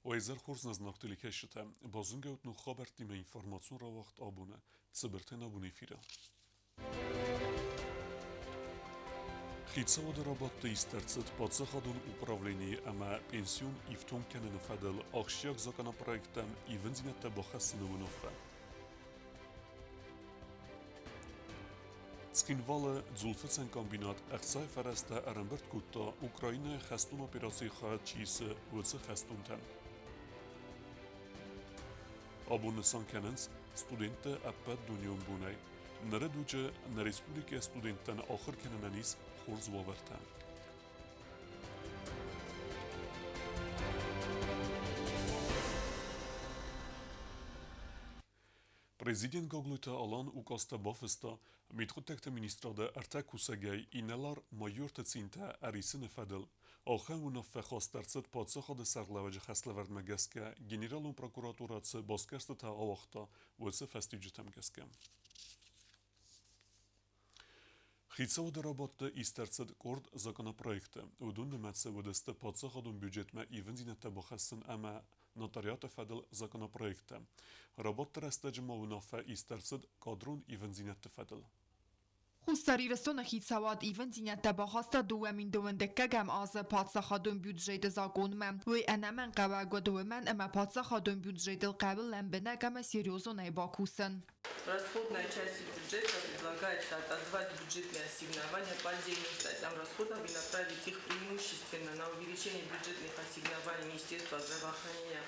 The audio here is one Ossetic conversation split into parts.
Уӕ изӕр хорз нӕ зынаргъ телекӕсджытӕ! Базонгӕ ут ног хабӕрттимӕ информацион рауагъд абоны Цыбыртӕн абон эфиры. Хицауады рабадты ист ӕрцыд паддзахадон управленийы ӕмӕ пенсион ифтонг кӕныны фӕдыл ахсджиаг законопроекттӕм ивындзинӕдтӕ бахӕссыны уынаффӕ. Цхинвалы дзулфыцӕн комбинат ӕхцайы фӕрӕзтӕ ӕрӕмбырд кодта Украинӕйы хӕстон операцийы хайад чи исы, уыцы хӕстонтӕн. Абон нысан кӕнынц студентты ӕппӕт дунеон бонӕй. Ныры дуджы нӕ республикӕйы студенттӕн ахуыр кӕнынӕн ис хорз уавӕртӕ. Президент Гаглойты Алан указтӕ бафыста Мидхъуыддӕгты министрады ӕртӕ кусӕгӕй инӕлар-майорты цинтӕ ӕрисыны фӕдыл. Ахӕм уынаффӕ хаст ӕрцыд паддзахады сӕргълӕууӕджы хӕслӕвӕрдмӕ гӕсгӕ Генералон прокуратурӕ цы басгӕрстытӕ ауагъта, уыцы фӕстиуджытӕм гӕсгӕ. Хицауады рабадты ист ӕрцыд къорд законопроекты. Уыдон нымӕцы уыдысты паддзахадон бюджетмӕ ивындзинӕдтӕ бахӕссын ӕмӕ нотариаты фӕдыл законопроекттӕ. Рабадты рӕстӕджы ма уынаффӕ ист ӕрцыд кадрон ивындзинӕдты фӕдыл. Хуссар Ирыстоны хицауад ивындзинӕдтӕ бахаста 2021 азы паддзахадон бюджеты закъонмӕ. Уый ӕнӕмӕнгхъӕуӕг уыд уымӕн, ӕмӕ паддзахадон бюджетыл хъӕуы лӕмбынӕг ӕмӕ серьезонӕй бакусын. Расходная часть бюджета предлагается отозвать бюджетные ассигнования по отдельным статьям расходов и направить их преимущественно на увеличение бюджетных ассигнований Министерства здравоохранения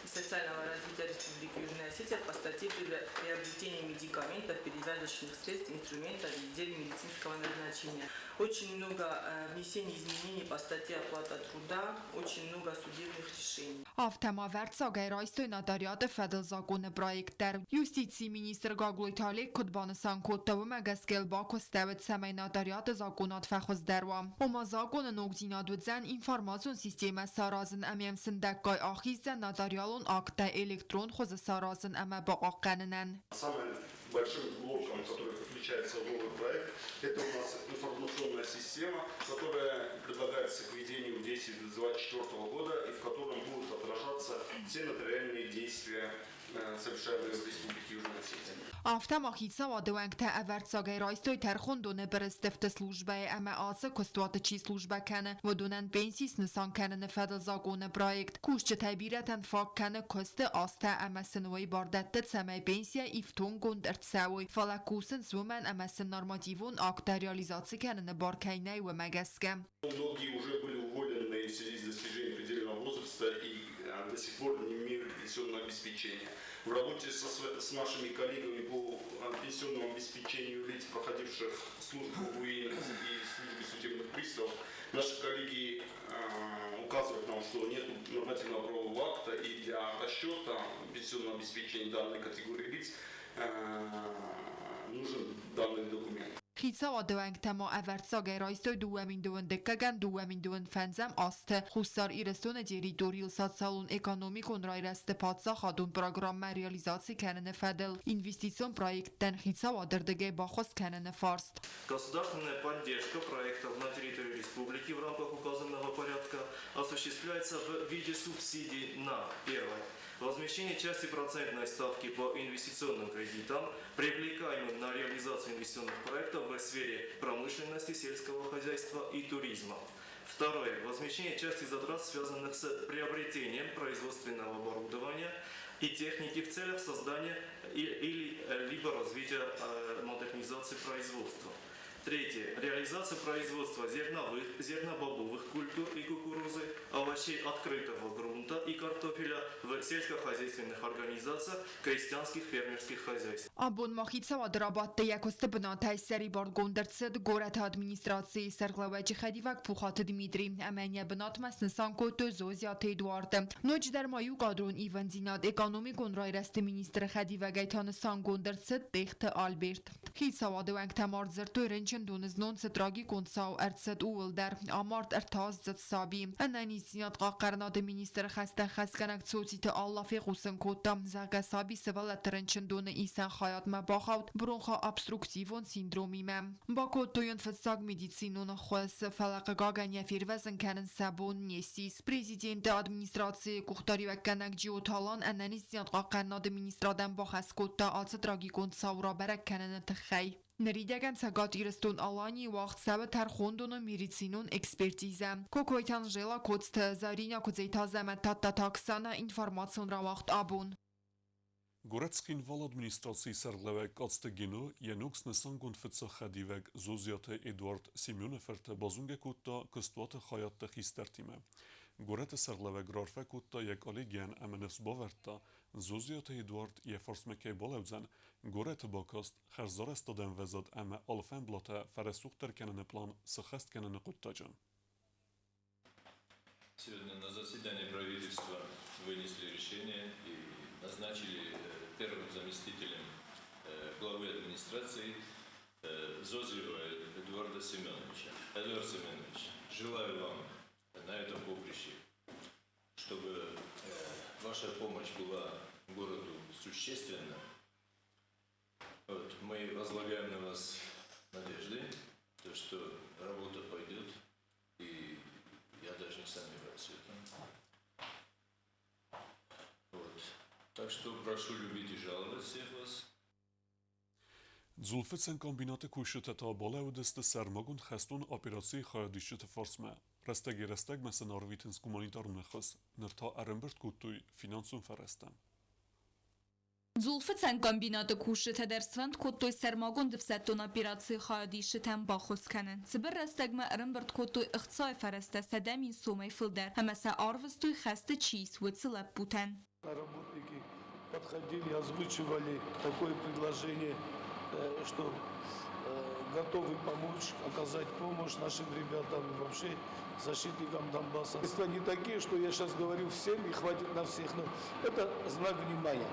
и социального развития Республики Южная Осетия по статье приобретения медикаментов, перевязочных средств, инструментов и изделий медицинского назначения. Очень много внесений изменений по статье оплата труда, очень много судебных решений. Афтӕ ма вӕрццагӕй райстой нотариаты фӕдыл законы проект дӕр. Юстицийы министр Гаглойты Олег куыд банысан кодта, уымӕ гӕсгӕ йыл бакуыстӕуыд, цӕмӕй нотариаты законад фӕхуыздӕр уа. Ома законы ногдзинад уыдзӕн информацион системӕ саразын ӕмӕ йӕм сындӕггай ахиздзӕн нотариалон акттӕ электрон хуызы саразын ӕмӕ бахъахъхъӕнынӕн. Самым большим блоком, который подключается в новый проект, это у нас информационная система, которая предлагается к введению в действие до 2024 года и в котором будут отражаться все нотариальные действия, совершаемые в Республике Южная Осетия. Афтӕ ма хицауады уӕнгтӕ ӕвӕрццагӕй райстой тӕрхондоны пъырыстыфты службӕйы ӕмӕ ацы куыстуаты чи службӕ кӕны, уыдонӕн пенси снысан кӕныны фӕдыл законы проект. Кусджытӕй бирӕтӕн фаг кӕны куысты азтӕ ӕмӕ сын уый бар дӕтты, цӕмӕй пенсийӕ ифтонггонд ӕрцӕуой, фӕлӕ кусынц уымӕн ӕмӕ сын нормативон акттӕ реализаци кӕныны бар кӕй нӕй, уымӕ гӕсгӕ. Многие уже были уволены в связи с достижением предельного возраста и до сих пор не имеют пенсионного обеспечения. В работе с нашими коллегами по пенсионному обеспечению лиц, проходивших службу в УИН и службе судебных приставов, наши коллеги указывают нам, что нет нормативного правового акта и для расчета пенсионного обеспечения данной категории лиц нужен данный документ. Хицауады уӕнгтӕ ма ӕвӕрццагӕй райстой 2012-ӕм 2005 азты Хуссар Ирыстоны территорийыл социалон-экономикон райрӕзты паддзахадон программӕ реализаци кӕныны фӕдыл инвестицион проекттӕн хицауады рдыгӕй баххуыс кӕныны фарст. Государственная поддержка проектов на территории республики в рамках указанного порядка осуществляется в виде субсидий на первое возмещение части процентной ставки по инвестиционным кредитам, привлекаемым на реализацию инвестиционных проектов в сфере промышленности, сельского хозяйства и туризма. Второе. Возмещение части затрат, связанных с приобретением производственного оборудования и техники в целях создания или либо развития модернизации производства. Третье. Реализация производства зерновых, зернобобовых культур и кукурузы, овощей открытого грунта и картофеля в сельскохозяйственных организациях крестьянских фермерских хозяйств. Абон ма хицауады рабадты йӕ куысты бынатӕй сӕрибаргонд ӕрцыд горӕты администрацийы сӕргълӕууӕджы хӕдивӕг Пухаты Дмитрий ӕмӕ йӕ бынатмӕ снысан кодтой Зозиаты Эдуарды. Ноджыдӕр ма иу кадрон ивӕндзинад экономикон райрӕзты министры хӕдивӕгӕй та нысангонд ӕрцыд Тъехты Альберт. Хицауады уӕнгтӕ ма ӕрдзырдтой рынчын Рынчындоны знон цы трагикон цау ӕрцыд, ууыл дӕр. Амард ӕртӕаздзыд саби. Ӕнӕниздзинад хъахъхъӕнынады министры хӕстӕ хӕсгӕнӕг Цоциты Алла фехъусын кодта, зӕгъгӕ, саби сывӕллӕтты рынчындоны исӕн хайадмӕ бахауд бронхообструктивон синдромимӕ. Бакодтой йын фыццаг медицинон ӕххуыс, фӕлӕ хъыгагӕн йӕ фервӕзын кӕнын сӕ бон не ссис. Президенты администрацийы къухдариуӕггӕнӕг Джиоты Алан ӕнӕниздзинад хъахъхъӕнынады министрадӕн бахӕс кодта ацы трагикон цау рабӕрӕг кӕныны тыххӕй. Ныридӕгӕн Цӕгат Ирыстон-Аланийы уагъд цӕуы тӕрхондоны медицинон экспертизӕ. Кокойты Анжела, Коцты Заринӕ, Куыдзеты Азӕмӕт, Тадтаты Оксана, информацион рауагъд абон. Горӕт Цхинвалы администрацийы сӕргълӕууӕг Коцты Гино йӕ ног снысангонд фыццаг хӕдивӕг Зозиаты Эдуард Семены фырты базонгӕ кодта куыстуаты хайадты хистӕртимӕ. Горӕты сӕргълӕууӕг раарфӕ кодта йӕ коллегийӕн ӕмӕ ныфс бавӕрдта, Зозиаты Эдуард йӕ фарсмӕ кӕй балӕудзӕн, горӕты бакаст, хӕрзарӕзтады ӕмвӕзад ӕмӕ алфӕмблатӕ фӕрӕсугъддӕр кӕныны план сыххӕст кӕныны хъуыддаджы. Сегодня на заседании правительства вынесли решение и назначили первым заместителем главы администрации Зозиева Эдуарда Семеновича. Эдуард Семенович, желаю вам на этом поприще, чтобы ваша помощь была городу существенна. Вот, мы возлагаем на вас надежды, то, что работа пойдет, и я даже не сомневаюсь в этом. Вот. Так что прошу любить и жаловать всех вас. Дзулфыцӕн комбинаты кусджытӕ та балӕууыдысты сӕрмагонд хӕстон операцийы хайадисджыты фарсмӕ. Рӕстӕгӕй-рӕстӕгмӕ сын арвитынц гуманитарон ӕххуыс, ныр та ӕрӕмбырд кодтой финансон фӕрӕзтӕ. Дзулфыцӕн комбинаты кусджытӕ дӕр сфӕнд кодтой сӕрмагонд ӕфсӕддон операцийы хайадисджытӕн баххуыс кӕнын. Цыбыр рӕстӕгмӕ ӕрӕмбырд кодтой ӕхцайы фӕрӕзтӕ 100 000 сомӕй фылдӕр ӕмӕ сӕ арвыстой, хӕсты чи ис, уыцы лӕппутӕн. Работники подходили, озвучивали такое предложение, что готовы помочь, оказать помощь нашим ребятам и вообще защитникам Донбасса. Средства не такие, что я сейчас говорю всем и хватит на всех, но это знак внимания.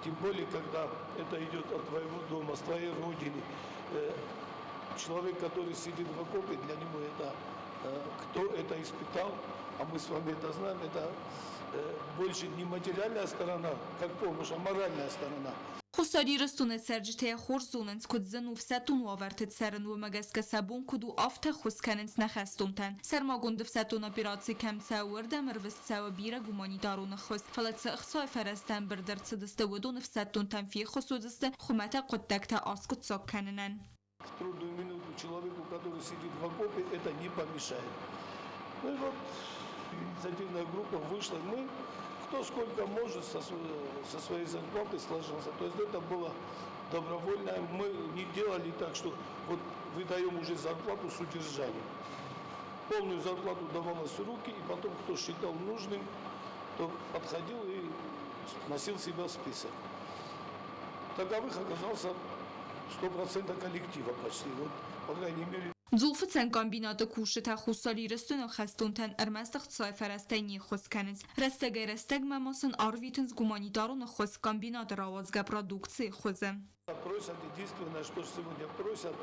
Тем более, когда это идет от твоего дома, с твоей родины. Человек, который сидит в окопе, для него это, кто это испытал, а мы с вами это знаем, это больше не материальная сторона, как помощь, а моральная сторона. Хуссар Ирыстоны цӕрджытӕ йӕ хорз зонынц, куыд зын у ӕфсӕддон уавӕрты цӕрын, уымӕ гӕсгӕ сӕ бон куыд у, афтӕ ӕххуыс кӕнынц нӕ хӕстонтӕн. Сӕрмагонд ӕфсӕддон операци кӕм цӕуы, уырдӕм ӕрвыст цӕуы бирӕ гуманитарон ӕххуыс, фӕлӕ цы ӕхцайы фӕрӕзтӕ ӕмбырд ӕрцыдысты, уыдон ӕфсӕддонтӕн феххуыс уыдзысты хуымӕтӕг хъуыддӕгтӕ аскъуыддзаг кӕнынӕн. В трудную минуту человеку, который сидит в окопе, это не помешает. Ну и вот инициативная группа вышла, мы кто сколько может со своей зарплаты сложился. То есть это было добровольно. Мы не делали так, что вот выдаем уже зарплату с удержанием. Полную зарплату давалась в руки, и потом, кто считал нужным, то подходил и носил себя в список. Таковых оказался 100% коллектива почти. Вот, по крайней мере, Дзулфыцӕн комбинаты кусджытӕ Хуссар Ирыстоны хӕстонтӕн ӕрмӕст ӕхцайы фӕрӕзтӕй не ххуыс кӕнынц. Рӕстӕгӕй-рӕстӕгмӕ ма сын арвитынц гуманитарон ӕххуыс комбинаты рауадзгӕ продукцийы хуызы. Просят, единственное, что сегодня просят,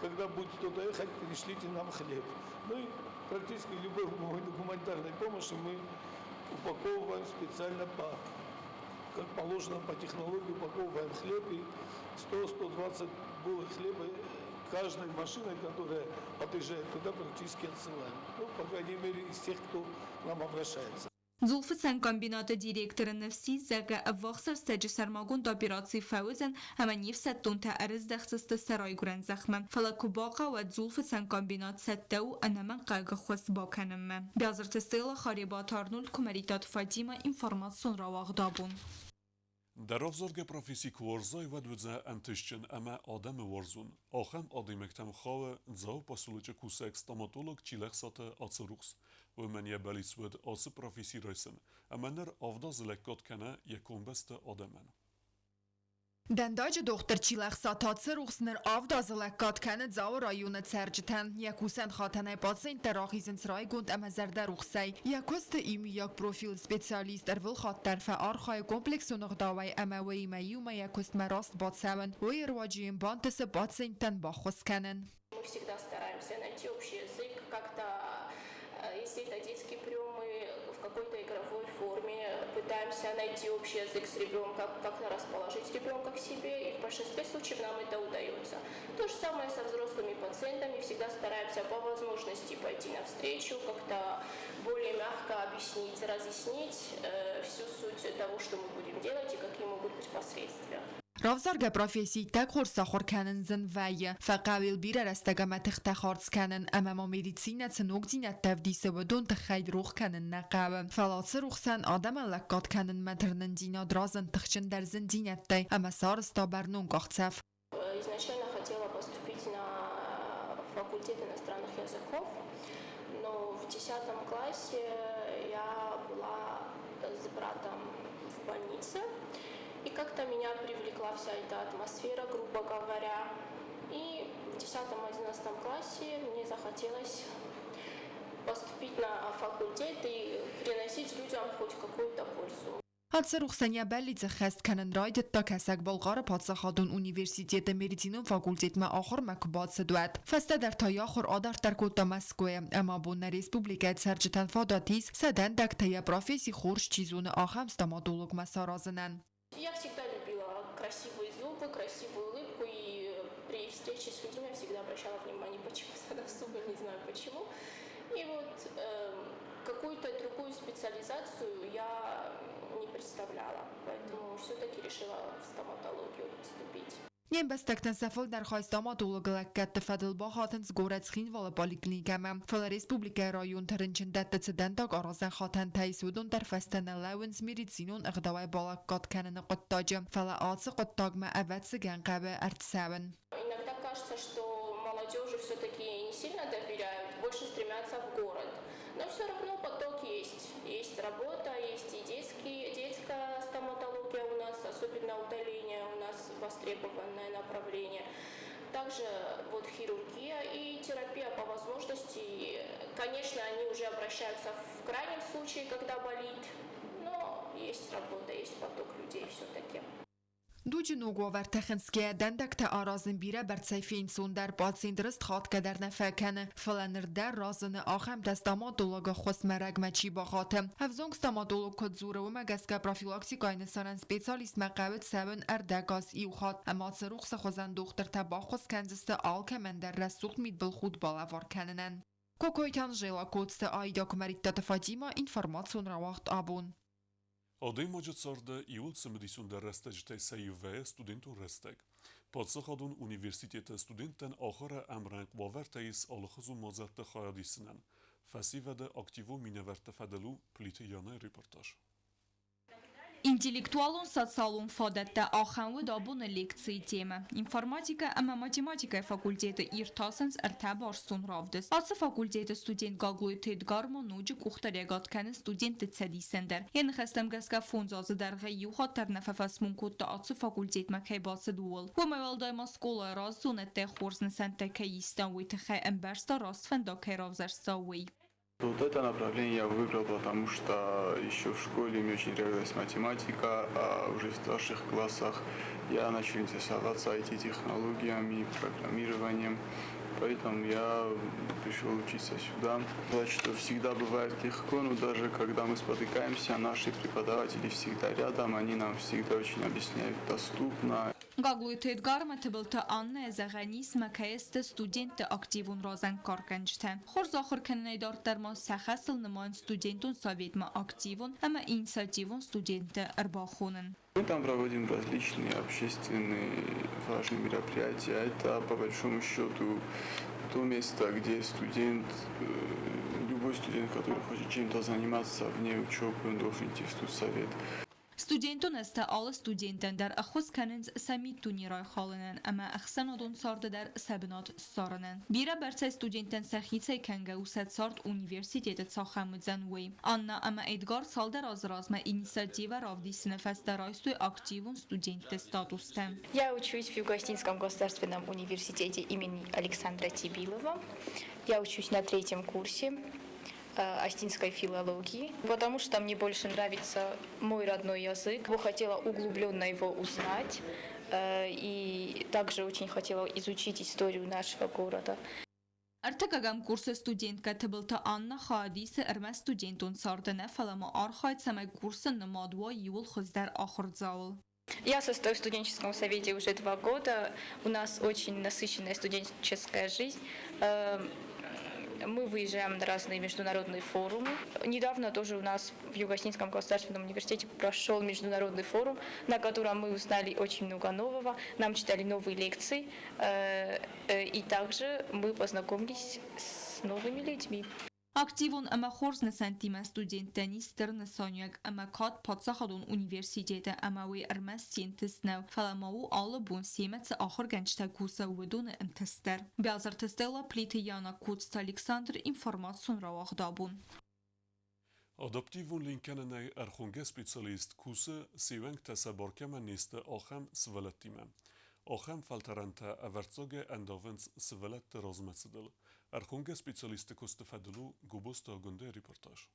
когда будет кто-то ехать, пришлите нам хлеб. Ну и практически любой гуманитарной помощи мы упаковываем специально по, как положено по технологии, упаковываем хлеб и 100-120 булок хлеба каждой машиной, которая подъезжает туда, практически отсылаем. Ну, по крайней мере, из тех, кто к нам обращается. Дзулфыцӕн комбинаты директоры ныфс ис, зӕгъгӕ, ӕввахс рӕстӕджы сӕрмагонд операци фӕуыдзӕн ӕмӕ не фсӕддонтӕ ӕрыздӕхдзысты сӕ райгуырӕн зӕхмӕ. Фӕлӕ куы бахъӕуа, дзулфыцӕн комбинат цӕттӕ у ӕнӕмӕнгхъӕугӕ ӕххуыс бакӕнынмӕ. Биазырты Стелла, Харебаты Арнольд, Куымӕридтаты Фатимӕ, информацион рауагъд абон. Дӕ равзаргӕ професси куы уарзай, уӕд уыдзӕ ӕнтыстджын ӕмӕ адӕмы уарзон. Ахӕм адӕймӕгтӕм хауы Дзауы поселочы кусӕг стоматолог Чилӕхсаты Ацырухс. Уымӕн йӕ бӕллиц уыд ацы професси райсын, ӕмӕ ныр 7 азы лӕггад кӕны йӕ комбӕсты адӕмӕн. Дӕндаджы дохтыр Чилӕхсаты Ацырухс ныр авд азы лӕггад кӕны Дзауы районы цӕрджытӕн. Йӕ кусӕн хатӕнӕй пациенттӕ рахизынц райгонд ӕмӕ зӕрдӕрухсӕй. Йӕ куысты иумиаг профилы специалист ӕрвылхатт дӕр фӕархайы комплексон ӕгъдауӕй ӕмӕ уыимӕ иумӕ йӕ куыстмӕ раст бацӕуын. Уый руаджы йын бантысы пациенттӕн баххуыс кӕнын. Мы всегда стараемся найти общий язык, как-то, если это детский прием, мы в какой-то игровой форме пытаемся найти общий язык с ребенком, как-то расположить ребенка к себе, и в большинстве случаев нам это удается. То же самое со взрослыми пациентами, всегда стараемся по возможности пойти навстречу, как-то более мягко объяснить, разъяснить всю суть того, что мы будем делать и какие могут быть последствия. Равзаргӕ професси иттӕг хорз сахуыр кӕнын зын вӕййы. Фӕхъӕуы йыл бирӕ рӕстӕг ӕмӕ тыхтӕ хардз кӕнын, ӕмӕ ма медицинӕ цы ногдзинӕдтӕ ӕвдисы, уыдон тыххӕй рох кӕнын нӕ хъӕуы. Фӕлӕ Ацырухсӕн адӕмӕн лӕггад кӕнынмӕ тырнындзинад разынд тыхджындӕр зындзинӕдтӕй ӕмӕ сарӕзта бӕрнон къахдзӕф. Изначально хотела поступить на факультет иностранных языков, но в 10 классе я была с братом в больнице, и как-то меня привлекла вся эта атмосфера, грубо говоря. И в 10-11 классе мне захотелось поступить на факультет и приносить людям хоть какую-то пользу. Ацырухсӕн йӕ бӕллиц ӕххӕст кӕнын райдыдта Кӕсӕг-Балхъары паддзахадон университеты медицинон факультетмӕ ахуырмӕ куы бацыд, уӕд. Фӕстӕдӕр та йӕ ахуыр адарддӕр кодта Мӕскуыйы, ӕмӕ абон нӕ республикӕйы цӕрджытӕн фадат ис, сӕ дӕндӕгтӕ йӕ професси хорз чи зоны, ахӕм стоматологмӕ саразынӕн. Я всегда любила красивые зубы, красивую улыбку, и при встрече с людьми я всегда обращала внимание почему-то на зубы, не знаю почему. И вот какую-то другую специализацию я не представляла, поэтому все-таки решила в стоматологию поступить. Не мбӕстӕгтӕн сӕ фылдӕр хай стоматологы лӕггӕдты фӕдыл бахатынц горӕт Цхинвалы поликлиникӕмӕ. Фӕлӕ республикӕйы районты рынчындӕтты цы дӕндаг аразӕн хатӕнтӕ ис, уыдон дӕр фӕстӕ нӕ лӕууынц медицинон ӕгъдауӕй балӕггад кӕныны хъуыддаджы. Фӕлӕ ацы хъуыддагмӕ, ӕвӕццӕгӕн, хъӕуы ӕрцӕуын. Иногда кажется, что молодежи все-таки не сильно доверяют, больше стремятся в город. Но все равно поток есть. Есть работа, есть и детская стоматология у нас, особенно удаление у нас востребованное направление. Также вот хирургия и терапия по возможности. Конечно, они уже обращаются в крайнем случае, когда болит, но есть работа, есть поток людей все-таки. Дуджы ног уавӕртӕ хынцгӕйӕ дӕндӕгтӕ аразын бирӕ бӕрцӕй фенцондӕр, пациент рыст хатгӕ дӕр нӕ фӕкӕны, фӕлӕ ныр дӕр разыны ахӕмтӕ стоматологы ӕххуысмӕ рӕгмӕ чи бахаты. Ӕвзонг стоматолог куыд дзуры, уымӕ гӕсгӕ профилактикӕйы нысанӕн специалистмӕ хъӕуы цӕуын ӕрдӕгаз иу хатт ӕмӕ Ацырухсы хуызӕн дохтыртӕ баххуыс кӕндзысты алкӕмӕн дӕр рӕсугъд мидбылхудт балӕвар кӕнынӕн. Кокойты Анжела, Коцты Аида, Куымӕридтаты Фатимӕ, информацион рауагъд Абон. Адӕймаджы царды иууыл цымыдисондӕр рӕстӕджытӕй сӕ иу вӕййы студентон рӕстӕг. Паддзахадон университеты студенттӕн ахуыры ӕмрӕнхъ уавӕртӕ ис алыхуызон мадзӕлтты хайад исынӕн. Фӕсивӕды активон минӕвӕртты фӕдыл у Плиты Янайы репортаж. Интеллектуалон социалон фадӕттӕ ахӕм уыд абоны лекцийы темӕ. Информатикӕ ӕмӕ математикӕйы факультеты иртасынц ӕртӕ бӕрцон равдыст. Ацы факультеты студент Гаглойты Эдгар ма ноджы къухдариуӕгад кӕны студентты цӕдисӕн дӕр. Йӕ ныхӕстӕм гӕсгӕ фондз азы дӕргъы иу хатт дӕр нӕ фӕфӕсмон кодта ацы факультетмӕ кӕй бацыд, ууыл. Уымӕй уӕлдай ма скъолайы раздзонӕдтӕй хорз нысӕнттӕ кӕй иста, уый тыххӕй ӕмбӕрста раст фӕндаг кӕй равзӕрста, уый. Вот это направление я выбрал, потому что еще в школе мне очень нравилась математика, а уже в старших классах я начал интересоваться IT-технологиями, программированием. Поэтому я пришел учиться сюда. Сказать, что всегда бывает легко, но даже когда мы спотыкаемся, наши преподаватели всегда рядом, они нам всегда очень объясняют доступно. Гаглойты Эдгар ӕмӕ Тыбылты Аннӕ зӕгъӕн ис мӕ кӕй сты студентты активон разӕнгаргӕнджытӕ. Хорз ахуыр кӕнынӕй дарддӕр ма сӕ хӕсыл нымайынц студентон советмӕ активон ӕмӕ инициативон студентты ӕрбахонын. Мы там проводим различные общественные важные мероприятия. Это, по большому счету, то место, где студент, любой студент, который хочет чем-то заниматься вне учебы, он должен идти в студсовет. Студентон азтӕ алы студентӕн дӕр ӕххуыс кӕнынц сӕ миддуне райхалынӕн ӕмӕ ӕхсӕнадон царды дӕр сӕ бынат ссарынӕн. Бирӕ бӕрцӕй студенттӕн сӕхицӕй кӕнгӕ у сӕ цард университеты цахӕм уыдзӕн, уый. Анна ӕмӕ Эдгар цалдӕр азы размӕ инициативӕ равдисыны фӕстӕ райстой активон студентты статустӕ. Я учусь в Юго-Осетинском государственном университете имени Александра Тибилова. Я учусь на третьем курсе осетинской филологии, потому что мне больше нравится мой родной язык. Я хотела углубленно его узнать и также очень хотела изучить историю нашего города. Ӕртыккӕгӕм курсы студенткӕ Тыбылты Анна хайад исы ӕрмӕст студентон царды нӕ, фӕлӕ ма архайд, цӕмӕй курсы нымад уа иууыл хуыздӕр ахуырдзауыл. Я состою в студенческом совете уже 2 года. У нас очень насыщенная студенческая жизнь. Мы выезжаем на разные международные форумы. Недавно тоже у нас в Юго-Осетинском государственном университете прошел международный форум, на котором мы узнали очень много нового. Нам читали новые лекции. И также мы познакомились с новыми людьми. Активон ӕмӕ хорз нысӕнттимӕ студенттӕн ис стыр нысаниуӕг ӕмӕ кад паддзахадон университеты ӕмӕ уый ӕрмӕст се нтыст нӕу, фӕлӕ ма у алы бон семӕ цы ахуыргӕнджытӕ кусы, уыдоны ӕнтыст дӕр. Биазырты Стелла, Плиты Яна, Коцты Александр, информацион рауагъд абон. Адаптивон ленккӕнынӕй ӕрхонгӕ специалист кусы, се уӕнгтӕ сӕ бар кӕмӕн не сты, ахӕм сывӕллӕттимӕ. Ахӕм фӕлтӕрӕнтӕ ӕвӕрццагӕй ӕндавынц сывӕллӕтты размӕцыдыл. Ӕрхонгӕ специалистты куысты фӕдыл у Гобозты Агуындӕйы репортаж.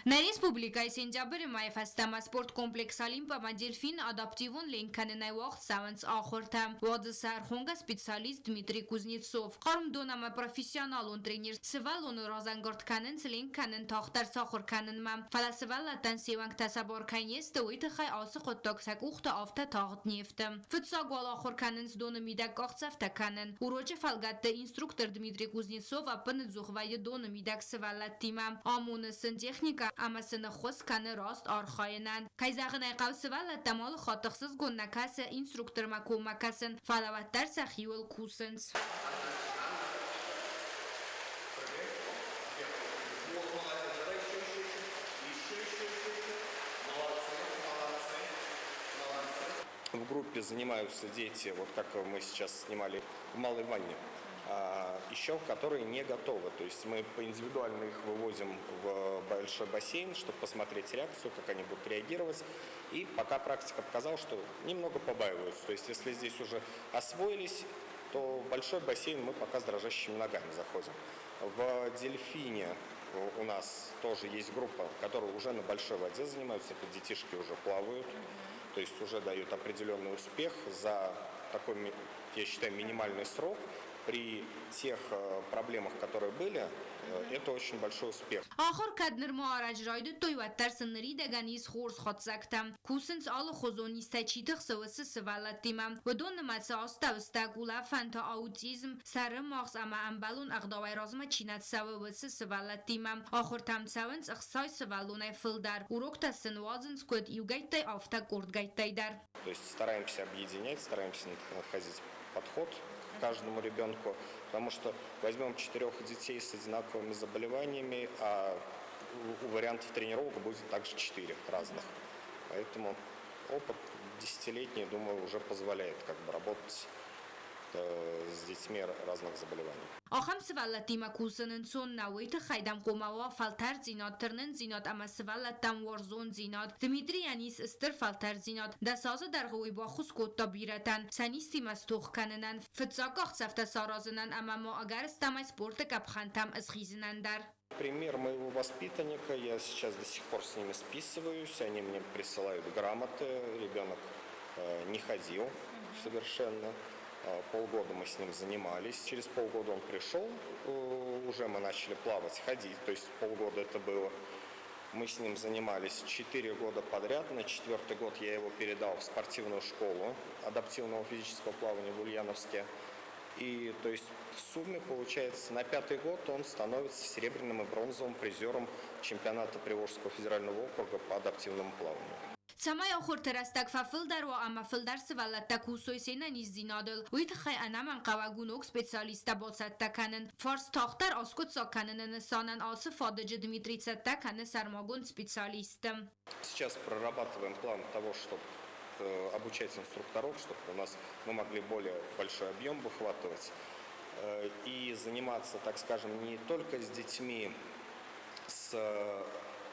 Нӕ республикӕйы сентябры мӕйы фӕстӕмӕ спорткомплекс Олимп ӕмӕ Дельфин адаптивон ленк кӕнынӕй уагъд цӕуынц ахуыртӕ. Уадзы сӕ ӕрхонгӕ специалист Дмитрий Кузнецов. Хъӕрмдон ӕмӕ профессионалон тренер сывӕллоны разӕнгард кӕнынц ленк кӕнын тагъддӕр сахуыр кӕнынмӕ. Фӕлӕ сывӕллӕттӕн се уӕнгтӕ сӕ бар кӕй не сты, уый тыххӕй ацы хъуыддаг сӕ къухты афтӕ тагъд не фты. Фыццаг уал ахуыр кӕнынц доны мидӕг къахдзӕфтӕ кӕнын. Урочы фӕлгӕтты инструктор Дмитрий Кузнецов ӕппыныдзух вӕййы доны мидӕг сывӕллӕттимӕ. Амоны сын техникӕ ӕмӕ сын ӕххуыс кӕны раст архайынӕн. Кӕй зӕгъын ӕй хъӕуы, сывӕллӕттӕм алы хатт ӕхсызгон нӕ кӕсы инструктормӕ коммӕ кӕсын, фӕлӕ уӕддӕр сӕхиуыл кусынц. В группе занимаются дети, вот как мы сейчас снимали в малой ванне, еще которые не готовы. То есть мы поиндивидуально их выводим в большой бассейн, чтобы посмотреть реакцию, как они будут реагировать. И пока практика показала, что немного побаиваются. То есть если здесь уже освоились, то в большой бассейн мы пока с дрожащими ногами заходим. В «Дельфине» у нас тоже есть группа, которая уже на большой воде занимаются. Это детишки уже плавают, то есть уже дают определенный успех за такой, я считаю, минимальный срок. При тех проблемах, которые были, это очень большой успех. Ахуыр кӕд нырма ӕрӕджы райдыдтой, уӕддӕр сын ныридӕгӕн ис хорз хатдзӕгтӕ. Кусынц алыхуызон низтӕй чи тыхсы, уыцы сывӕллӕттимӕ. Уыдон нымӕцы астӕуыстӕг, улӕфӕнтӕ, аутизм, сӕры магъз ӕмӕ ӕмбӕлон ӕгъдауӕй размӕ чи нӕ цӕуы, уыцы сывӕллӕттимӕ. Ахуыртӕм цӕуынц 60 сывӕллонӕй фылдӕр. Уроктӕ сын уадзынц куыд иугӕйттӕй, афтӕ къордгӕйттӕй дӕр. То есть стараемся объединять, стараемся находить подход к каждому ребенку, потому что возьмем четырех детей с одинаковыми заболеваниями, а у вариантов тренировок будет также четыре разных. Поэтому опыт десятилетний, думаю, уже позволяет как бы работать с детьми разных заболеваний. Ахӕм сывӕллӕттимӕ кусын ӕнцон нӕу, уый тыххӕй дӕм хъуамӕ уа фӕлтӕрддзинад, тырнындзинад ӕмӕ сывӕллӕттӕм уарзондзинад. Дмитрийӕн ис стыр фӕлтӕрддзинад. 10 азы дӕргъы уый баххуыс кодта бирӕтӕн сӕ низтимӕ стох кӕнынӕн, фыццаг къахдзӕфтӕ саразынӕн ӕмӕ ма ӕгӕрыстӕмӕй спорты къӕпхӕнтӕм схизынӕн дӕр. Пример моего воспитанника, я сейчас до сих пор с ними списываюсь, они мне присылают грамоты, ребенок не ходил совершенно. Полгода мы с ним занимались. Через полгода он пришел, уже мы начали плавать, ходить, то есть полгода это было. Мы с ним занимались 4 года подряд. На четвертый год я его передал в спортивную школу адаптивного физического плавания в Ульяновске. И то есть в сумме, получается, на пятый год он становится серебряным и бронзовым призером чемпионата Приволжского федерального округа по адаптивному плаванию. Цӕмӕй ахуырты рӕстӕг фӕфылдӕр уа ӕмӕ фылдӕр сывӕллӕттӕ кусой се нӕниздзинадыл, уый тыххӕй ӕнӕмӕнгхъӕуӕг у ног специалисттӕ бацӕттӕ кӕнын. Фарст тагъддӕр аскъуыддзаг кӕныны нысанӕн ацы фадыджы Дмитрий цӕттӕ кӕны сӕрмагонд специалистты. Сейчас прорабатываем план того, чтобы обучать инструкторов, чтобы у нас мы могли более большой объем выхватывать и заниматься, так скажем, не только с детьми с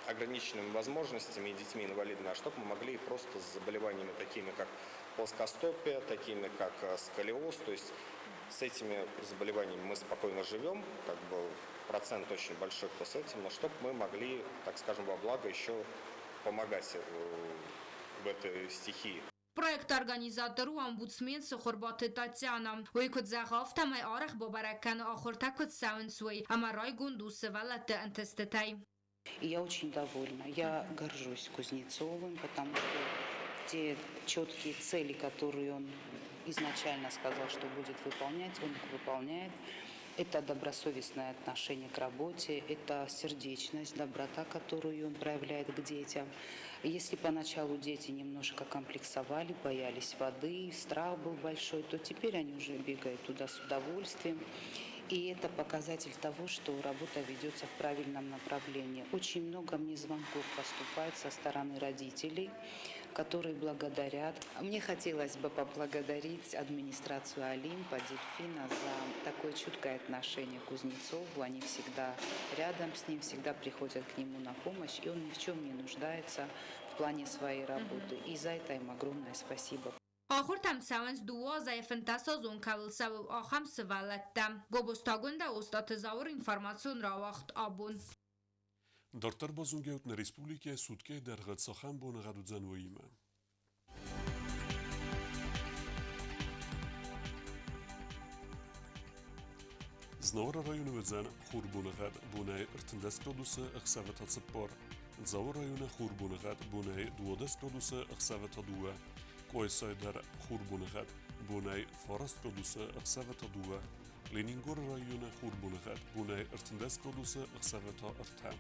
ограниченными возможностями и детьми-инвалидами, а чтобы мы могли просто с заболеваниями такими, как плоскостопие, такими, как сколиоз, то есть с этими заболеваниями мы спокойно живем, как бы процент очень большой, кто с этим, но чтобы мы могли, так скажем, во благо еще помогать в этой стихии. Проекты организатор у омбудсмен Сыхуырбаты Татьяна. Уый куыд зӕгъы, афтӕмӕй арӕх бабӕрӕг кӕны ахуыртӕ куыд цӕуынц, уый, ӕмӕ райгонд у сывӕллӕтты ӕнтыстытӕй. И я очень довольна. Я горжусь Кузнецовым, потому что те четкие цели, которые он изначально сказал, что будет выполнять, он их выполняет. Это добросовестное отношение к работе, это сердечность, доброта, которую он проявляет к детям. Если поначалу дети немножко комплексовали, боялись воды, страх был большой, то теперь они уже бегают туда с удовольствием. И это показатель того, что работа ведется в правильном направлении. Очень много мне звонков поступает со стороны родителей, которые благодарят. Мне хотелось бы поблагодарить администрацию Олимпа, Дельфина за такое чуткое отношение к Кузнецову. Они всегда рядом с ним, всегда приходят к нему на помощь, и он ни в чем не нуждается в плане своей работы. И за это им огромное спасибо. Ахуыртӕм цӕуынц дыууӕ азӕй 15-азон кӕуыл цӕуы, ахӕм сывӕллӕттӕ. Гобозты Агуындӕ, Остъаты Зауыр, информацион рауагъд Абон. Дарддӕр базонгӕут нӕ республикӕйы суткӕйы дӕргъы цахӕм боныгъӕд уыдзӕн, уыимӕ. Знауыры районы уыдзӕн хурбоныгъӕд бонӕй 13 градусы, ӕхсӕвы та 4. Дзауы районы хурбоныгъӕд бонӕй 12 градусы, ӕхсӕвы та 2. Къуайсайы дӕр хурбоныгъӕд бонӕй 9 градусы, ӕхсӕвы та 2. Ленингоры районы хурбоныгъӕд бонӕй 13 градусы, ӕхсӕвы та 3.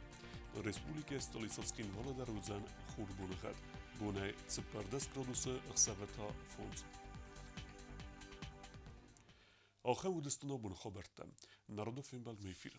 Республикӕйы столицӕ Цхинвалы дӕр уыдзӕн хурбоныгъӕд бонӕй 14 градусы, ӕхсӕвы та 5. Ахӕм уыдысты нӕ абоны хабӕрттӕ. Народы фембӕлдмӕ эфиры.